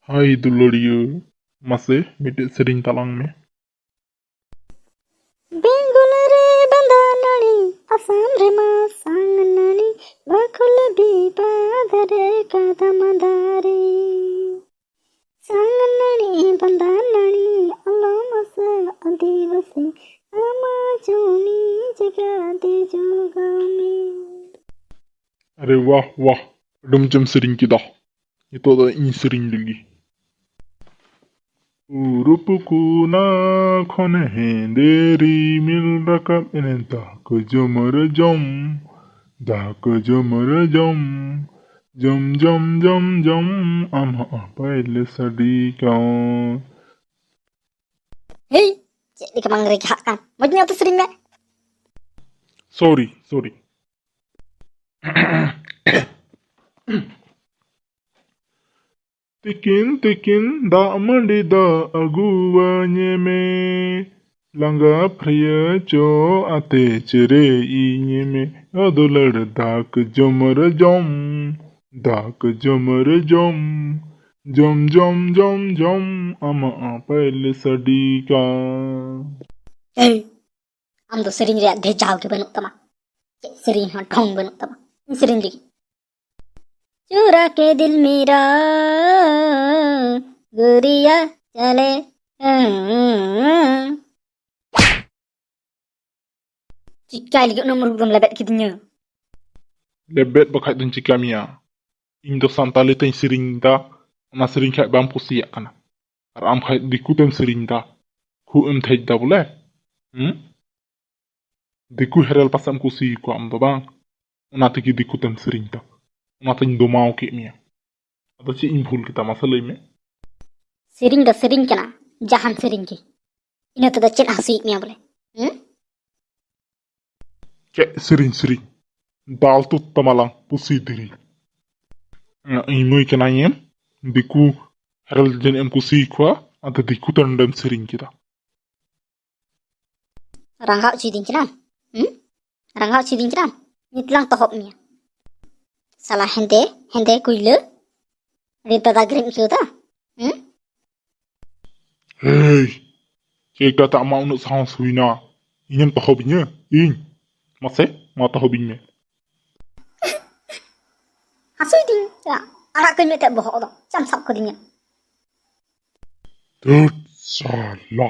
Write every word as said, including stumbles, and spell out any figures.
ᱦᱟᱭ ᱫᱩᱞᱟᱹᱲᱤᱭᱟᱹ, ᱢᱟᱥᱮ ᱢᱤᱫᱴᱮᱡ ᱥᱮᱨᱮᱧ ᱛᱟᱞᱟᱝ ᱢᱮ᱾ ᱵᱮᱝᱜᱚᱞ ᱨᱮ ᱵᱟᱸᱫᱟ ᱱᱟᱹᱲᱤ, ᱟᱥᱟᱢ ᱨᱮᱢᱟ ᱥᱟᱝ ᱱᱟᱹᱲᱤ, ᱵᱟᱠᱷᱳᱞ ᱵᱤᱵᱟᱫ ᱨᱮ ᱠᱟᱫᱟᱢ ᱫᱟᱨᱮ᱾ ᱥᱟᱝ ᱱᱟᱹᱲᱤ ᱵᱟᱸᱫᱟ ᱱᱟᱹᱲᱤ, ᱟᱞᱚᱢ ᱟᱥᱟ ᱟᱹᱫᱤᱵᱟᱹᱥᱤ, ᱟᱢᱟᱜ ᱡᱚᱢᱤ ᱡᱟᱭᱜᱟ ᱫᱮ ᱡᱚᱜᱟᱣ ᱢᱮ᱾ ᱟᱨᱮ ᱣᱟᱦ ᱣᱟᱦ, ᱟᱹᱰᱤ ᱢᱚᱡᱮᱢ ᱥᱮᱨᱮᱧ ᱠᱮᱫᱟ᱾ ᱱᱤᱛᱚᱜ ᱫᱚ ᱤᱧ ᱥᱮᱨᱮᱧ ᱞᱮᱜᱮ᱾ ᱯᱩᱨᱩᱵ ᱠᱚᱱᱟ ᱠᱷᱚᱱ ᱦᱮᱸᱫᱮ ᱨᱤᱢᱤᱞ ᱨᱟᱠᱟᱵ ᱮᱱᱮ, ᱫᱟᱠᱟ ᱡᱚᱢ ᱨᱮ ᱡᱚᱢ, ᱫᱟᱠᱟ ᱡᱚᱢ ᱨᱮ ᱡᱚᱢ, ᱡᱚᱢ ᱡᱚᱢ ᱡᱚᱢ ᱡᱚᱢ, ᱟᱢᱟᱜ ᱯᱟᱭᱞᱮ ᱥᱟᱰᱤ ᱠᱟᱱ᱾ ᱦᱮᱭ, ᱪᱮᱫ ᱞᱮᱠᱟ ᱵᱟᱝ ᱨᱮᱜᱟᱦᱟᱜ ᱠᱟᱱ? ᱢᱚᱡᱽ ᱧᱚᱜ ᱛᱮ ᱥᱮᱨᱮᱧ ᱢᱮ᱾ ᱥᱚᱨᱤ, ᱥᱚᱨᱤ᱾ ᱛᱤᱠᱤᱱ ᱛᱤᱠᱤᱱ ᱫᱟᱜ ᱢᱟᱹᱰᱤ ᱫᱟᱜ ᱟᱹᱜᱩᱣᱟᱹᱧ ᱢᱮ, ᱞᱟᱸᱜᱟ ᱯᱷᱟᱹᱨᱭᱟᱹ ᱪᱚ ᱟᱛᱮ ᱪᱮᱨᱮᱡ ᱤᱧ ᱢᱮ, ᱚ ᱫᱩᱞᱟᱹᱲ ᱫᱟᱠᱟ ᱡᱚᱢ ᱨᱮ ᱡᱚᱢ, ᱫᱟᱠᱟ ᱡᱚᱢ ᱨᱮ ᱡᱚᱢ, ᱡᱚᱢ ᱡᱚᱢ ᱡᱚᱢ ᱡᱚᱢ, ᱟᱢᱟᱜ ᱯᱟᱭᱞᱮ ᱥᱟᱰᱤ ᱠᱟᱱ᱾ ᱮᱭ, ᱟᱢ ᱫᱚ ᱥᱮᱨᱮᱧ ᱨᱮᱭᱟᱜ ᱫᱷᱮᱡᱟᱣ ᱜᱮ ᱵᱟᱹᱱᱩᱜ ᱛᱟᱢᱟ, ᱪᱮᱫ ᱥᱮᱨᱮᱧ ᱦᱚᱸ ᱰᱷᱚᱝ ᱵᱟᱹᱱᱩᱜ ᱛᱟᱢᱟ᱾ ᱤᱧ ᱥᱮᱨᱮᱧ ᱞᱟᱹᱜᱤᱫ᱾ ᱪᱩᱨᱟ ᱠᱮ ᱫᱤᱞ ᱢᱮᱨᱟ ᱜᱩᱨᱤᱭᱟ ᱪᱟᱞᱮ᱾ ᱪᱤᱠᱟᱭ ᱞᱟᱹᱜᱤᱫ ᱩᱱᱟᱹᱜ ᱢᱩᱨᱩᱠ ᱫᱚᱢ ᱞᱮᱵᱮᱫ ᱠᱤᱫᱤᱧᱟ? ᱞᱮᱵᱮᱫ ᱵᱟᱠᱷᱟᱡ ᱫᱚᱧ ᱪᱤᱠᱟ ᱢᱮᱭᱟ? ᱤᱧ ᱫᱚ ᱥᱟᱱᱛᱟᱞᱤ ᱛᱮᱧ ᱥᱮᱨᱮᱧ ᱫᱟ, ᱚᱱᱟ ᱥᱮᱨᱮᱧ ᱠᱷᱟᱡ ᱵᱟᱢ ᱠᱩᱥᱤᱭᱟᱜ ᱠᱟᱱᱟ᱾ ᱟᱨ ᱟᱢ ᱠᱷᱟᱡ ᱫᱤᱠᱩ ᱛᱮᱢ ᱥᱮᱨᱮᱧ ᱫᱟ, ᱠᱷᱩᱜ ᱮᱢ ᱛᱷᱮᱡ ᱫᱟ ᱵᱚᱞᱮ᱾ ᱦᱩᱸ? ᱫᱤᱠᱩ ᱦᱮᱨᱮᱞ ᱯᱟᱥᱮᱢ ᱠᱩᱥᱤᱭᱟᱠᱚᱣᱟ ᱟᱢ ᱫᱚ ᱵᱟᱝ? ᱚᱱᱟ ᱛᱮᱜᱮ ᱫᱤᱠᱩ ᱛᱮᱢ ᱥᱮᱨᱮᱧ ᱫᱟ, ᱚᱱᱟᱛᱮᱧ ᱫᱚᱢᱟᱣ ᱠᱮᱫ ᱢᱮᱭᱟ᱾ ᱟᱫᱚ ᱪᱮᱫ ᱤᱧ ᱵᱷᱩᱞ ᱠᱮᱫᱟ ᱢᱟᱥᱮ ᱞᱟᱹᱭ ᱢᱮ? ᱥᱮᱨᱮᱧ ᱫᱚ ᱥᱮᱨᱮᱧ ᱠᱟᱱᱟ, ᱡᱟᱦᱟᱱ ᱥᱮᱨᱮᱧ ᱜᱮ᱾ ᱤᱱᱟᱹ ᱛᱮᱫᱚ ᱪᱮᱫ ᱦᱟᱹᱥᱩᱭᱮᱫ ᱢᱮᱭᱟ ᱵᱚᱞᱮ? ᱦᱩᱸ? ᱪᱮᱫ ᱥᱮᱨᱮᱧ ᱥᱮᱨᱮᱧ? ᱫᱟᱞ ᱛᱩᱫ ᱛᱟᱢᱟᱞᱟᱝ ᱯᱩᱥᱤ ᱫᱮᱨᱮᱧ᱾ ᱤᱧ ᱢᱟᱹᱭ ᱠᱟᱱᱟᱭᱮᱢ, ᱫᱤᱠᱩ ᱦᱮᱨᱮᱞ ᱡᱟᱹᱱᱤᱡ ᱮᱢ ᱠᱩᱥᱤᱭᱟᱠᱚᱣᱟ, ᱟᱫᱚ ᱫᱤᱠᱩ ᱛᱮ ᱱᱚᱰᱮᱢ ᱥᱮᱨᱮᱧ ᱠᱮᱫᱟ᱾ ᱨᱟᱸᱜᱟᱣ ᱦᱚᱪᱚᱭᱤᱫᱤᱧ ᱠᱟᱱᱟᱢ? ᱦᱩᱸ? ᱨᱟᱸᱜᱟᱣ ᱦᱚᱪᱚᱭᱤᱫᱤᱧ ᱠᱟᱱᱟᱢ? ᱱᱤᱛ ᱞᱟᱝ ᱛᱚᱦᱚᱵ ᱢᱮᱭᱟ᱾ ᱥᱟᱞᱟ ᱦᱮᱸᱫᱮ, ᱦᱮᱸᱫᱮ ᱠᱩᱭᱞᱟᱹ᱾ ᱟᱹᱰᱤ ᱫᱟᱫᱟ ᱜᱮᱨᱮᱢ ᱟᱹᱭᱠᱟᱹᱣ ᱫᱟ? ᱦᱩᱸ? ᱦᱮᱭ, ᱪᱮᱫ ᱞᱮᱠᱟᱛᱮ ᱟᱢᱟᱜ ᱩᱱᱟᱹᱜ ᱥᱟᱦᱚᱥ ᱦᱩᱭᱱᱟ ᱤᱧᱮᱢ ᱛᱚᱦᱚᱵᱤᱧᱟ? ᱤᱧ? ᱢᱟᱥᱮ, ᱢᱟ ᱛᱚᱦᱚᱵᱤᱧ ᱢᱮ᱾ ᱦᱟᱹᱥᱩᱭᱤᱫᱤᱧ ᱠᱟᱱᱟ᱾ ᱟᱲᱟᱜ ᱠᱟᱹᱧ ᱢᱮ ᱮᱱᱛᱮᱫ ᱵᱚᱦᱚᱜ ᱫᱚ, ᱪᱮᱫ ᱮᱢ ᱥᱟᱵ ᱠᱟᱹᱫᱤᱧᱟ? ᱫᱷᱩᱨ ᱥᱟᱞᱟ,